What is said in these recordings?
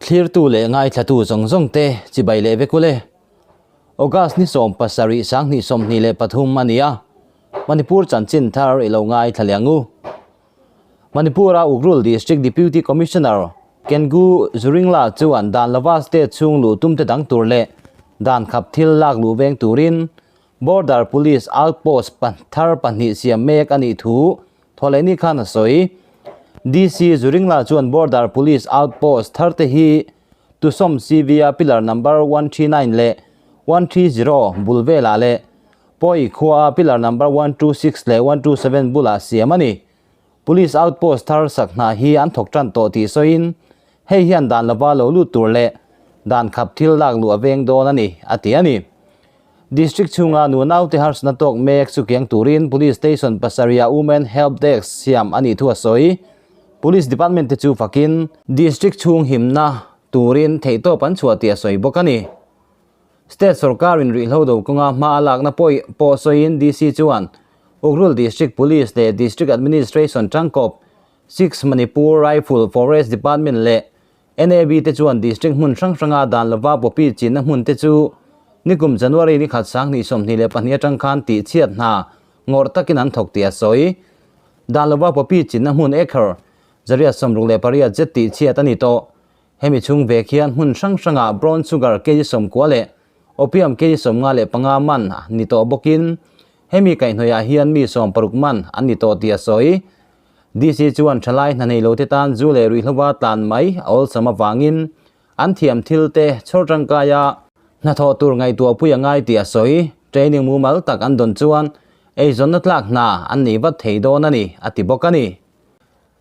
Thlirtu leh ngaithlatu zawng zawng te chibai leh vek ule. August ni 17 2023 a ni a, Manipur chanchin thar i lo ngaithla leh ang u. Manipur-a Ukhrul District Deputy Commissioner Kengu Zuringla chuan dan lova state chhung luh tum te dang tur leh dan khap thil lak luh veng turin Border Police Outpost thar pahnih siam mek a nih thu Thawhlehni khan a sawi. DC Zuringla chuan Border Police Outpost thar te hi Tusom CV-a pillar number 139 leh 130 bul velah leh Pawi khuaa pillar number 126 leh 127 bulah siam a ni. Police Outpost thar sak hna hi an thawk tan tawh tih sawiin hei hian dan lova lo lut tur leh dan khap thil lak luh a veng dawn a ni, a ti a ni. District chhunga nu naute harsatna tawk mek chu kiang turin Police Station pasarih-ah Women Help Desk siam a nih thu a sawi. Police Department te chu fakin District chhung himna turin theihtawp an chhuah tih a sawi bawk a ni. State sorkarin rihhlo do kawnga hma a lakna pawi pawh sawiin DC chuan Ukhrul District Police leh District Administration tangkawp Six Manipur Rifle Forest Department leh NAB te chuan District hmun hrang hranga dan lova poppy chinna hmun te chu nikum January ni khat 2022 atang khan tihchhiat hna ngawrh takin an thawk tih a sawi. Dan lova poppy chinna hmun acre 168 zet tihchhiat a ni tawh. Hemi chhung vek hian hmun hrang hrangah brown sugar kg 90 leh opium kg 55 man ni tawh bawkin hemi kaihhnawihah hian mi 60 man an ni tawh tih a sawi. DC chuan thalai hna nei lote tan zu leh ruihhlova tlan mai a awlsam avangin an thiam thil te chhawr tangkaia hnathawh tur ngaihtuahpui a ngai tih a sawi. Training mumal tak an dawn chuan eizawnna tlak hna an nei vat thei dawn a ni, a ti bawk a ni.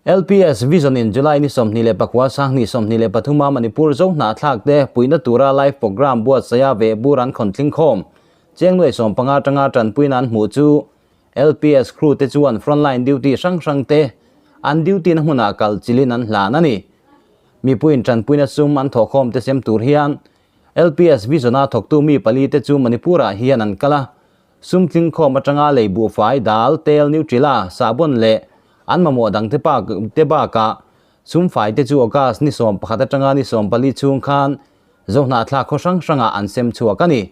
LPS Vision in July ni 29 2023 a Manipur zo hnahthlak te puihna tura live programme buatsaia vehbur an khawn tling khawm. Cheng nuai 15 atanga tanpuina an hmuh chu LPS crew te chuan frontline duty hrang hrang te an duty na hmunah kal chilin an hlan a ni. Mipuiin tanpuina sum an thawhkhawm te sem tur hian LPS Vision a thawktu mi pali te chu Manipur ah hian an kal a. Sum tling khawm atanga lei buhfai, dal, tel, Nutrila, sahbawn leh an mamawh dang te bak te bakah sum fai te chu August ni 11 atanga ni 14 chhung khan Zohnahthlak khaw hrang hrangah an sem chhuak a ni.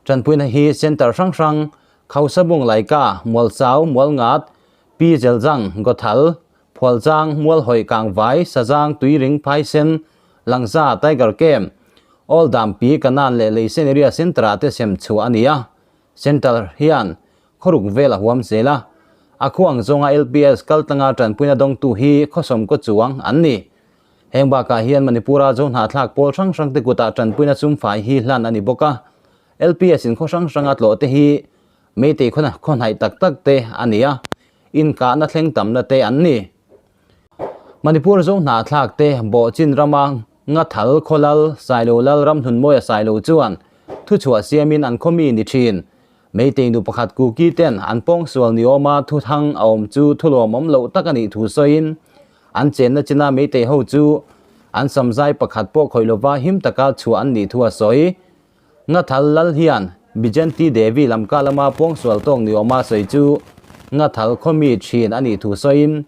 Tanpuina hi Centre hrang hrang, Khausabung Laika, Mualchau, Mualngat, Pi Zeljang, Gothal, Phualchang, Mualhawih Kangvai, Sazang, Tuiring, Phaisen, Langza, Tiger Camp, Old Dampi, Kanan leh Leisen Area Centre-ah te sem chhuah a ni a. Centre hian khawruk vel a huam zel a, a khuang zawnga LPS kaltlanga tanpuina dawngtu hi khawsawm kaw chuang an ni. Heng bakah hian Manipur-a zo hnahthlak pawl hrang hrang te kutah tanpuina sumfai hi hlan a ni bawk a. LPS in khaw hrang hranga tlawh te hi Meitei khawnhaih tak tak te a ni a, inkahna thleng tamna te an ni. Manipur zo hnahthlak te Bawhchin rama Ngathal Khawlal Sailo Lal Ramhlunmawia Sailo chuan thuchhuah siamin an khawmi ni thin. Meitei nu pakhat Kuki ten an pawngsual ni awma thuthang a awm chu thulawmawm loh tak a nih thu sawiin an chenna china Meitei ho chu an samzai pakhat pawh khawih lova him taka chhuah an nih thu a sawi. Ngathal Lal hian Bijanti Devi lamka lama pawngsual tawk ni awma sawi chu Ngathal khawmi thin a nih thu sawiin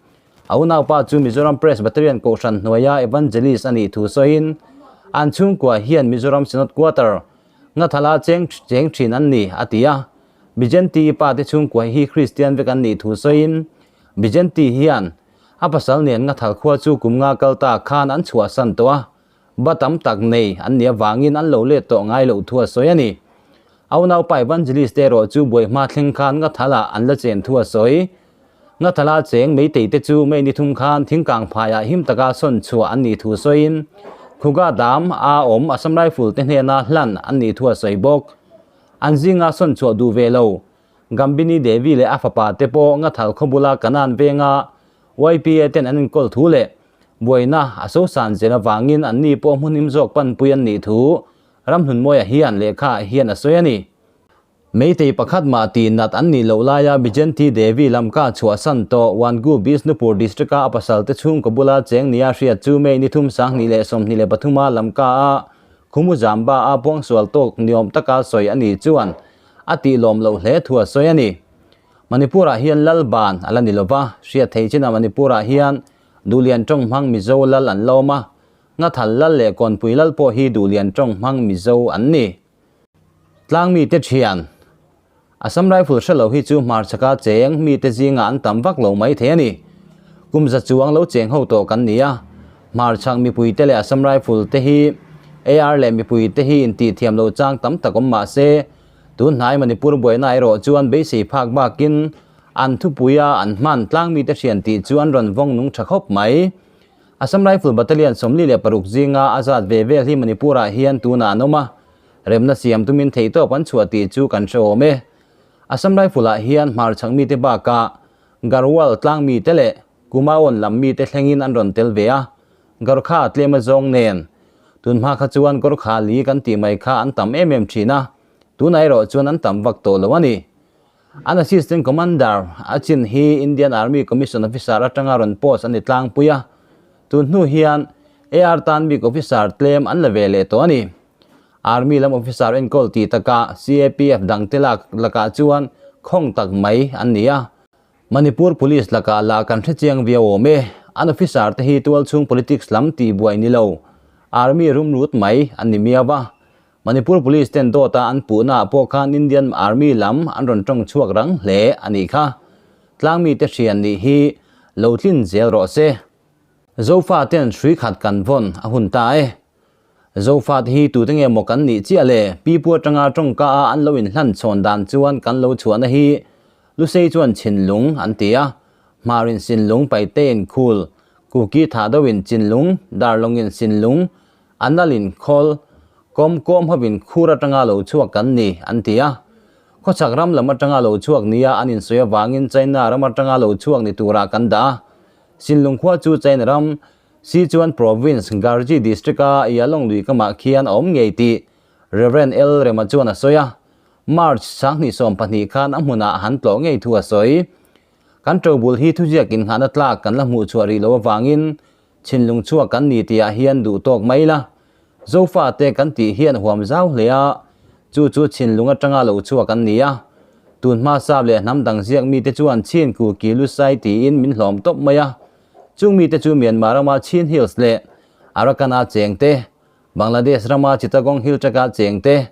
a unaupa chu Mizoram Presbyterian Kohhran hnuaia Evangelist a nih thu sawiin an chhungkua hian Mizoram Synod Quarter Ngathala cheng cheng thin an ni a ti a. Bijanti pa te chhungkua hi Kristian vek an nih thu sawiin Bijanti hian a pasal nen Ngathal khua chu kum nga kal ta khan an chhuahsan tawh a. Ba tam tak nei an nih avangin an lo let tawh ngai loh thu a sawi a ni. A unaupa Evangelist te erawh chu buaihma thleng khan Ngathala an la chen thu a sawi. Ngathala cheng meitei te chu May ni thum khan thingkang phaiah him taka sawn chhuah an nih thu sawiin Khuga dam a awm Assam Rifle te hnena hlan an nih thu a sawi bawk. An zinga sawn chhuah duh ve lo Gambini Devi leh a fapa te pawh Ngathal khawbula Kanan venga YPA ten an inkawl thu leh Buaina a sosan zel avangin anni pawh hmun him zawk panpui an nih thu Ramhlunmawia hian lehkha hian a sawi a ni. Meitei pakhat mah tih nat an nih loh laia Bijanti Devi lamka chhuahsan tawh Wangu Bishnupur District-a a pasalte chhungkaw bula cheng nia hriat chu May ni thum 2023 a lamka a Khumu Jamba a puangsual tawk niawm taka sawi a nih chuan a tih lawm loh hle thu a sawi a ni. Manipur-ah hian lal ban a la ni lova, hriat thei chinah Manipur-ah hian Duhlian tawng hmang Mizo lal an lawm a. Ngathal lal leh Kawnpui lal pawh hi Duhlian tawng hmang Mizo an ni. Tlangmite thian, Assam Rifle hre lo hi chu hmarchhaka cheng mite zingah an tam vak lo mai thei a ni. Kum za chuang lo cheng ho tawh kan ni a, hmarchhak mipuite leh Assam Rifle te hi AR leh mipuite hi intihthiam lo chang tam tak awm mah se, tun hnai Manipur buaina erawh chuan beisei phak bakin an thupuia an hman tlangmite hrian tih chu an rawn vawng nung tha khawp mai. Assam Rifle Battalion 46 zinga a zat ve vel hi Manipur-ah hian tunah an awm a, remna siam tumin theihtawp an chhuah tih chu kan hre awm e. Assam Rifle-ah hian hmarchhak mite bakah Garhwal tlang mite leh Kumaon lam mite thlengin an rawn tel ve a, Gorkha tlem azawng nen. Tunhma kha chuan Gorkha li kan tih mai kha an tam em em thin a, tunah erawh chuan an tam vak tawh lo a ni. An Assistant Commander a chin hi Indian Army Commission Officer atanga rawn post a ni tlangpui a, tun hnu hian AR tan bik officer tlem an la ve leh tawh a ni. Army lam officer enkawl tih takah CAPF dangte lak lakah chuan khawng tak mai an ni a. Manipur Police lakah lah kan hrechiang viau awm e. An officer te hi tualchhung politics lam tihbuai ni lo, Army rumrut mai an ni miau a. Manipur Police ten dawta an puhna ah pawh khan Indian Army lam an rawn tawng chhuak rang hle a nih kha. Tlangmite hrian nih hi lo tlin zel rawh se. Zofa ten hrui khat kan vawn a hun ta e. Zofa te hi tute nge maw kan nih chiah le? Pipu atanga tawngka a an lo inhlan chhawn dan chuan kan lo chhuahna hi Lusei chuan Chhinlung an ti a, Hmarin Sinlung Paitein Khul, Kuki Thahdoin Chinlung, Darlawngin Sinlung, A nalin khawl, kawm kawm hovin khur atanga lo chhuak kan ni, an ti a. Khawchhak ram lam atanga lo chhuak nia an insawi avangin China ram atanga lo chhuak ni turah kan dah a. Sinlung khua chu China ram, Sichuan Province, Garji District-a Yalong lui kamah khian a awm ngei tih Rev. L. Rema chuan a sawi a. March 2012 khan a hmunah han tlawh ngei thu a sawi. Kan ṭobul hi thuziak inngahna tlak kan la hmuh chhuah rih loh avangin Chhinlung chhuak kan ni tihah hian duh tawk mai la. Zofate kan tih hian huam zau hle a, chu chu chhinlung atanga lo chhuak an ni a. Tun hma sap leh hnam dang ziak mite chuan Chin Kuki Lusai tiin min hlawm tawp mai a. Chung mite chu Myanmar rama Chin Hills leh Arakan-a cheng te, Bangladesh rama Chittagong Hill Tract-a cheng te,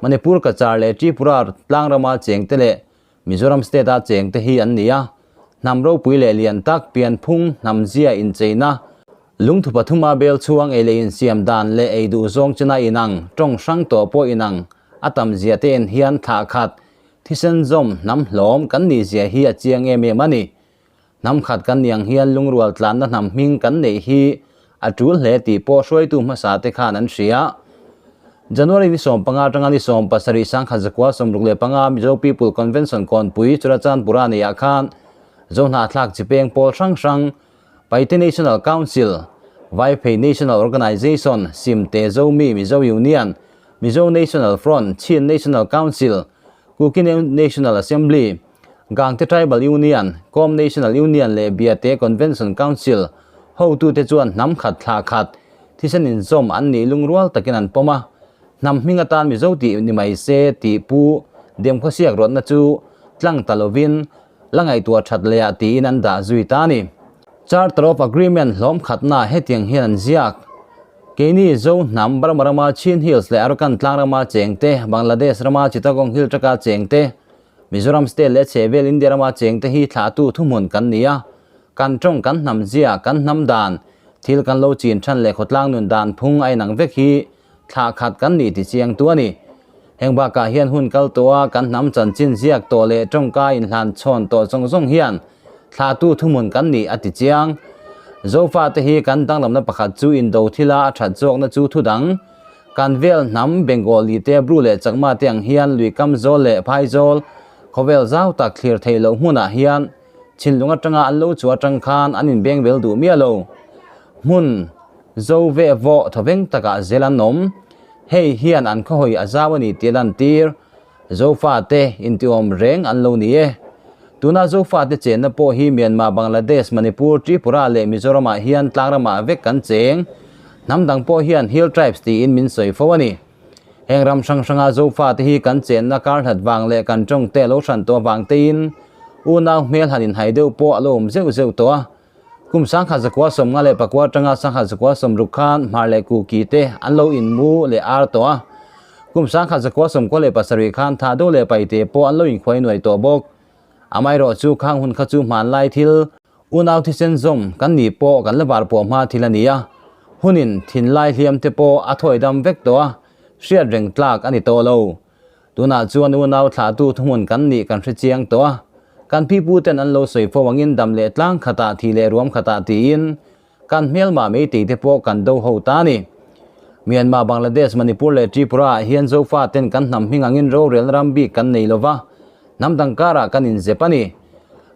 Manipur Cachar leh Tripura tlang rama cheng te leh Mizoram state-a cheng te hi an ni a, hnam ropui leh lian tak, pianphung, hnam zia incheina, lungthu pathuma bel chhuang ei leh insiam dan leh ei duh zawng chena inang, tawng hrang tawh pawh inang a tam zia te en hian thlah khat, thisen zawm, hnam hlawm kan nih zia hi a chiang em em a ni. Hnam khat kan nih ang hian lungrual tlanna hnam hming kan neih hi a tul hle tih pawh hruaitu hmasa te khan an hria. January ni 15 atanga ni 17 1965 Mizo People Convention Kawnpui Churachandpura neihah khan Zohnahthlak chipeng pawl hrang hrang Paite National Council, Vaiphei National Organisation, Simte Zomi Mizo Union, Mizo National Front, Chin National Council, Kuki National Assembly, Gangte Tribal Union, Kom National Union leh Biate Convention Council hotute chuan hnam khat thlah khat thisen inzawm an nih lungrual takin an pawm a, hnam hming atan Mizo tih ni mai se tih pu Demkhawsiak rawtna chu tlang ta lovin la ngaihtuah that lehah tiin an dah zui ta a ni. Charter of Agreement hlawm khatna hetiang hian an ziak. Keini Zo hnam Burma rama Chin Hills leh Arakan tlang rama chengte, Bangladesh rama Chittagong Hill Tract-a chengte, Mizoram state leh chhehvel India rama chengte hi thlahtu thuhmun kan ni a, kan tawng kan hnam zia, kan hnam dan, thil kan lo chin than leh khawtlang nun dan phung a inang vek hi thlah khat kan nih ti chiang tu a ni. Heng bakah hian hun kal tawh a kan hnam chanchin ziak tawh leh tawngka inhlan chhawn tawh zawng zawng hian thlahtu thuhmun kan nih a ti chiang. Zofate hi kan danglamna pakhat chu indo thila a that zawkna chu thudang. Kan vel hnam Bengali te, Bru leh Chakma te ang hian luikam zawl leh phai zawl, khawvel zau tak thlir theih loh hmunah hian thinlung atanga an lo chu atang khan an inbeng vel duh miah lo. Hmun zo veh vawh thawveng takah zel an awm. Hei hian an khawhawi a zau a ni tih a lantir. Zofate intiawm reng an lo ni e. Tuna Zofate chenna pawh hi Myanmar, Bangladesh, Manipur, Tripura leh Mizoramah hian tlangramah vek kan cheng. Hnam dang pawh hian Hill Tribes tiin min sawi fo a ni. Heng ram hrang hranga Zofate hi kan chenna kar hlat vang leh kan tawngte lo hran tawh avang tein unau hmel han inhai deuh pawh a lo awm zeuh zeuh tawh a. Kum 1954 atanga 1960 khan Hmar leh Kuki te an lo inmu leh ar tawh a. Kum 1997 khan Thahdo leh Paite pawh an lo inkhuai nuai tawh bawk. Amaherawh chu khang hun kha chu hmanlai thil unau thisen zawm kan nih pawh kan la var pawh hma thil a ni a. Hunin thinlai hliam te pawh a thawi dam vek tawh a, hriat reng tlak a ni tawh lo. Tunah chuan unau thlahtu thuhmun kan nih kan hre chiang tawh a, kan pipu ten an lo sawi fo angin dam leh tlang khatah thi leh ruam khatah tiin kan hmelmah meitei te pawh kan do ho ta a ni. Myanmar, Bangladesh, Manipur leh Tripura ah hian Zofa ten kan hnam hming angin rorelna ram bik kan nei lova, hnam dang karah kan inzep a ni.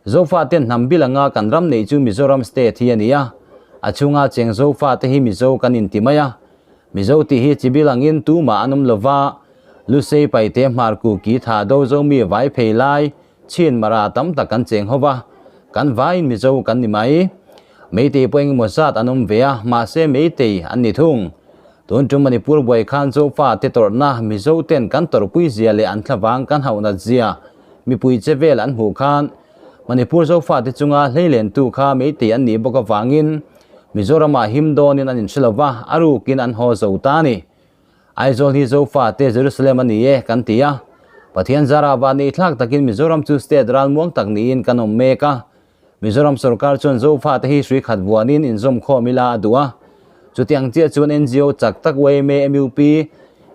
Zofa ten hnam bil anga kan ram neih chu Mizoram state hi a ni a, a chhunga cheng Zofa te hi Mizo kan inti mai a. Mizo tih hi chibil angin tumah an awm lova, Lusei Paite Hmar Kuki Tha Do Zomi vai phei lai Chin Mara tam tak kan cheng ho va, kan vaiin Mizo kan ni mai. Meitei pawh engemaw zat an awm ve a, mahse Meitei an ni thung. Tun tum Manipur buai khan Zofa te tawrhna Mizo ten kan tawrhpui zia leh an thlavang kan hauhnat zia mipui che vel an hmuh khan Manipur Zofa te chunga hleilentu kha Meitei an nih bawk avangin Mizoramah him dawnin an inhre lo va, a rukin an haw zo ta a ni. Aizawl hi Zofa te Jerusalem a ni e kan ti a. Pathian zara va nei thlak takin Mizoram chu state ralmuang tak niin kan awm mek a. Mizoram sorkar chuan Zofa te hi hrui khat vuanin inzawm khawm ila a duh a. Chutiang chiah chuan NGO chak tak yma, mup,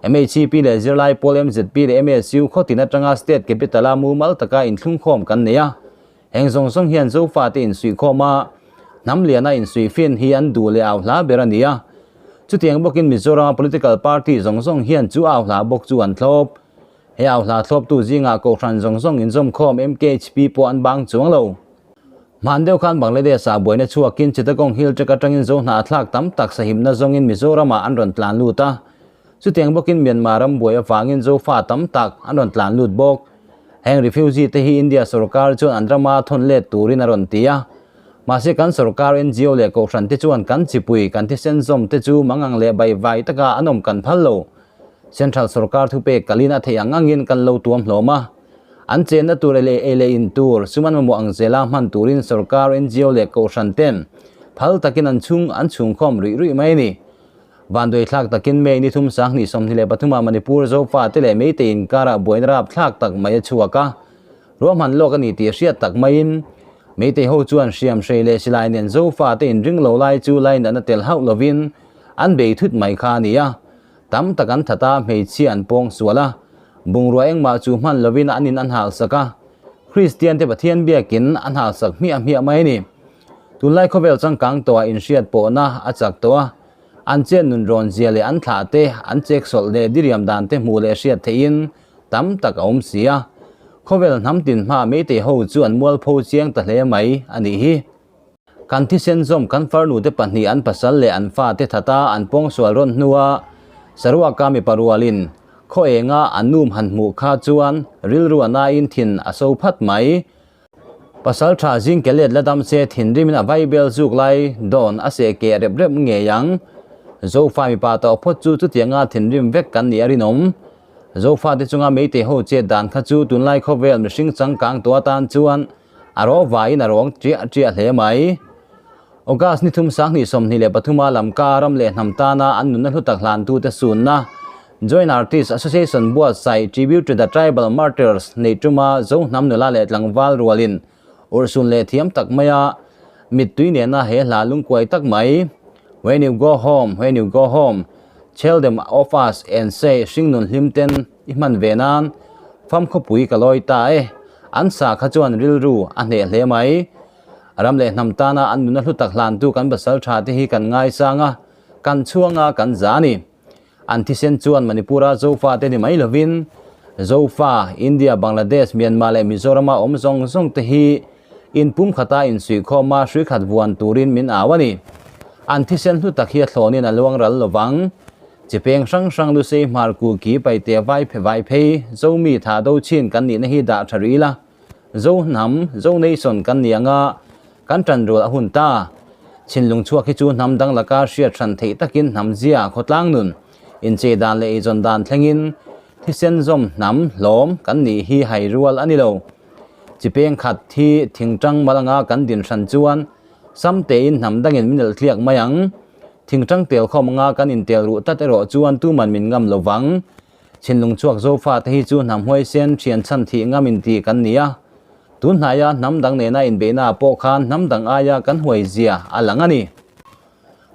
MHEP leh zirlai pawl MZP leh MSU khawtin atanga state capital a mumal taka inthlungkhawm kan nei a. Heng zawng zawng hian Zofa te insuihkhawm a, hnam liana insuihfin hi an duh leh au hla ber a ni a. Chutiang bawkin Mizorama political party zawng zawng hian chu au hla bawk chu an thlawp. He au hla thlawptu zingah Kohhran zawng zawng inzawmkhawm MKHP pawh an bang chuang lo. Hman deuh khan Bangladesh-ah buaina chhuakin Chittagong Hill Tract atangin Zohna a thlak tam tak sahimna zawngin Mizoramah an rawn tlan lut a. Chutiang bawkin Myanmar ram buai avangin Zofa tam tak an rawn tlan lut bawk. Heng refugee te hi India sorkar chuan an rama thawn let turin a rawn ti a. Mahse kan sorkar NGO leh kohhran te chuan kan chipui, kan thisen zawm te chu mangang leh baihvai taka an awm kan phal lo. Central sorkar thupek kalin a theih ang angin kan lo tuam hlawm a. An chenna tur leh ei leh in tur, sum an mamawh ang zela hman turin sorkar NGO leh kohhran ten phal takin an chhung an chhungkhawm ruih ruih mai a ni. Vanduaithlak takin May ni thum 2023 ah Manipur Zofa te leh Meitei inkarah buaina rapthlak tak mai a chhuak a, ruahman lawk a ni tih hriat tak maiin Meitei ho chuan hriam hrei leh silai nen Zofa te inring lo lai chu lainatna tel hauh lovin an bei thut mai kha a ni a, tam tak an that a, hmeichhia an pawng sual a, bungrua engmah chu hman lovin an in an halsak a, Kristian te Pathian biakin an halsak hmiah hmiah mai a ni. Tunlai khawvel changkang tawhah inhriat pawhna a chak tawh a. An chet nun rawn zia leh an thlah te, an chek sawlh leh diriam dan te hmuh leh hriat theihin tam tak a awm si a. Khawvel hnam tin hma Meitei ho chu an mualpho chiang ta hle mai a nih hi. Kan thisen zawm kan farnu te pahnih an pasal leh an fa te thata an pawngsual rawn hnua Saruaka mipa rualin khaw enga an num han hmuh kha chuan rilru a naiin thin a so phat mai. Pasal tha zing ke let la dam se thinrimin a vaibel zuk lai dawn a seh keh rep rep ngei ang. Zofa mipa tawh phawt chu chutianga thinrim vek kan nih a rinawm. Zofa te chunga meitei ho chet dan kha chu tunlai khawvel mihring changkang tawh atan chuan a rawh vaiin a rawng triah triah hle mai. August ni thum 2023 a Lamka ram leh hnam tana an nunna hlu tak hlantute sunna Joint Artist Association buatsaih Tribute to the Tribal Martyrs neih tuma Zo hnam nula leh tlangval rualin urhsun leh thiam tak maia mittui nena he hla lungkuai tak mai When you go home, when you go home, tell them of us and say hringnun hlim ten i hman ve nan fam khawpui ka lawi ta e an sa kha chuan rilru a hneh hle mai. Ram leh hnam tana an nuna hlu tak hlantu kan pasal tha te hi kan ngaisang a, kan chhuang a, kan za a ni. An thisen chuan Manipur-a Zofa te ni mai lovin Zofa, India, Bangladesh, Myanmar leh Mizoram-a awm zawng zawng te hi inpum khata insuihkhawm a, hrui khat vuan turin min au a ni. An thisen hlu tak hi a thlawnin a luang ral lovang. Chi peng hrang hrang Lusei Hmar Kuki Paite Vai Vai Phei Zomi Tha Do Chin kan nihna hi dah tha rih ila. Zo hnam, Zo nation kan ni anga kan tan rual a hun ta. Chhinlung chhuak hi chu hnam dang laka hriat hran theih takin hnam zia khawtlang nun, inchei dan leh eizawn dan thlengin thisen zawm hnam hlawm kan nih hi hai rual a ni lo. Chi peng khat hi thingtang mal anga kan din hran chuan Sam tein hnam dangin min elh tliak mai ang. Thingtang tel khawm anga kan intel ruh tlat erawh chuan tuman min ngam lo vang. Chhinlung chhuak Zofa te hi chu hnam huaisen thian chhan thih ngam inti kan ni a. Tun hnaia hnam dang nena inbeihnaah pawh khan hnam dang aia kan huai zia a lang a ni.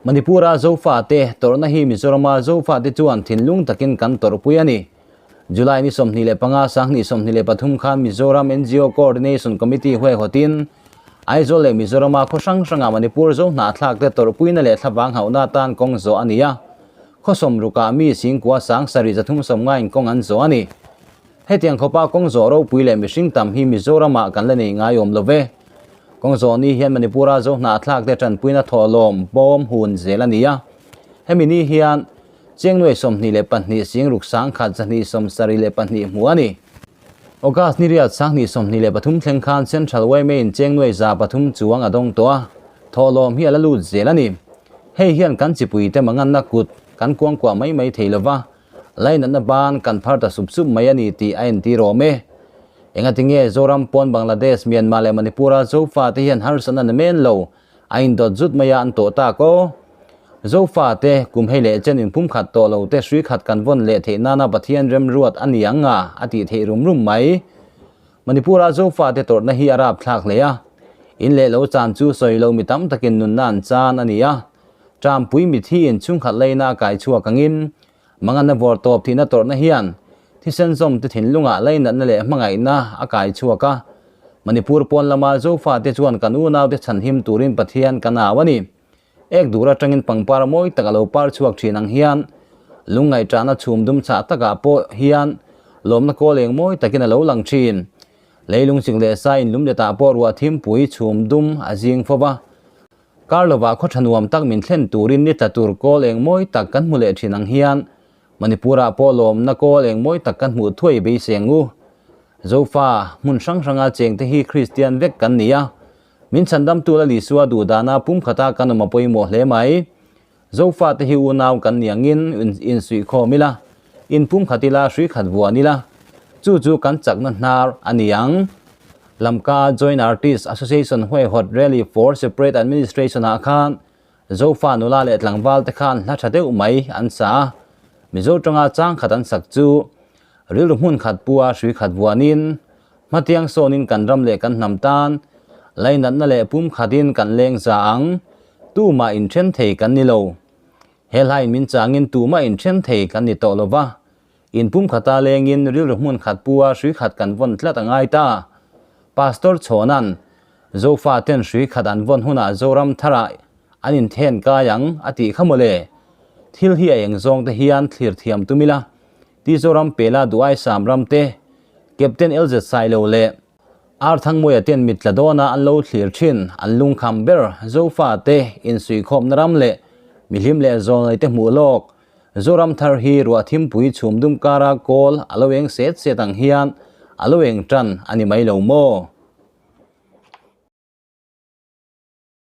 Manipur-a Zofa te tawrhna hi Mizorama Zofa te chuan thinlung takin kan tawrhpui a ni. July ni 25 2023 khan Mizoram ngo Coordination Committee huaihawtin Aizawl leh Mizorama khaw hrang hrangah Manipur zo hnahthlak te tawrhpuina leh thlavang hauhna atan kawng zawh a ni a. Khaw sawmrukah mi singkua sang sarih zathum sawmngain kawng an zawh a ni. Hetiang khawpa kawng zawh ropui leh mihring tam hi Mizoramah kan la nei ngai awm lo ve. Kawng zawh ni hian Manipura zo hnahthlak te tanpuina thawhlawm bawm hun zel a ni a. Hemi ni hian Chengnuai 22 Singruk sangkhat 272 hmuh a ni. August ni riat 2023 thleng khan Central yma in Chengnuai 300 chuang a dawng tawh a, thawhlawm hi a la lut zel a ni. Hei hian kan chipui te manganna kut kan kuangkuah mai mai thei lova, Lainatna ban kan phar ta sup sup mai a ni tih a entir awm e. Engatinge Zoram pawn Bangladesh, Myanmar leh Manipur-a Zofa te hian harsatna na men lo a indawt zut mai a an tawh tak aw. Zofa te kum hei leh chen inphum khat tawh lo te hrui khat kan vawn leh theih nana Pathian remruat a ni ang a a tih theih rum rum mai. Manipur-a Zofa te tawrhna hi a rapthlak hle a. In leh lo chan chu sawi lo mi tam takin nunna an chan a ni a. Ṭampui mithi in chhungkhat leina a kai chhuak angin Manganna vawr tawp thihna tawrhna hian thisen zawm te thinlungah lainatna leh hmangaihna a kai chhuak a. Manipur pawn lama Zofate chuan kan unaute chhanhim turin Pathian kan au a ni. Ek dur atangin pangpar mawi tak a lo par chhuak thin ang hian lungngaihṭahna chhum dum chhah takah pawh hian lawmna kawl eng mawi takin a lo lang thin. Leilung chik leh sa inlumletah pawh ruah thimpui chhum dum a zing fo va. Kar lovah khaw tha nuam tak min thlen turin ni tla tur kawl eng mawi tak kan hmu leh thin ang hian Manipur-ah pawh lawmna kawl eng mawi tak kan hmuh thuai beiseng u. Zofa, hmun hrang hranga chengte hi Kristian vek kan ni a, min chhandamtu la Isua duhdana pumkhata kan awm a pawimawh hle mai. Zofa te hi unau kan ni angin insuihkhawm ila, inpumkhat ila, hrui khat vuan ila, chu chu kan chakna hnar a ni ang. Lamka Joint Artist Association huaihawt Rally for Separate Administration ah khan Zofa nula leh tlangval te khan hla tha deuh mai an sa a, Mizo tanga chang khat an sak chu rilru hmun khat pua hrui khat vuanin hmatiang sawnin kan ram leh kan hnam tan lainatna leh pumkhatin kan leng za ang. Tumah inthen thei kan ni lo. He hlain min changin tumah inthen thei kan ni tawh lo va. In pumkhata lengin rilru hmun khat pua hrui khat kan vawn tlat a ngai ta. Pastor Chhawna'n Zofa ten hrui khat an vawn hunah Zoram tharah an inthen kai ang a tih kha mawle. Thil hi a eng zawng te hian thlir thiam tum ila. Ti Zoram pela Duai Sam ram te, Captain LZ Sailo leh Arthangmawia ten mit tla dawna an lo thlir thin, an lungkham ber Zofa te insuihkhawmna ram leh mihlim leh zawlnei te hmuh lawk. Zoram thar hi ruah thimpui chhum dum kara kawl a lo eng set set ang hian a lo eng tan a ni mai lo maw?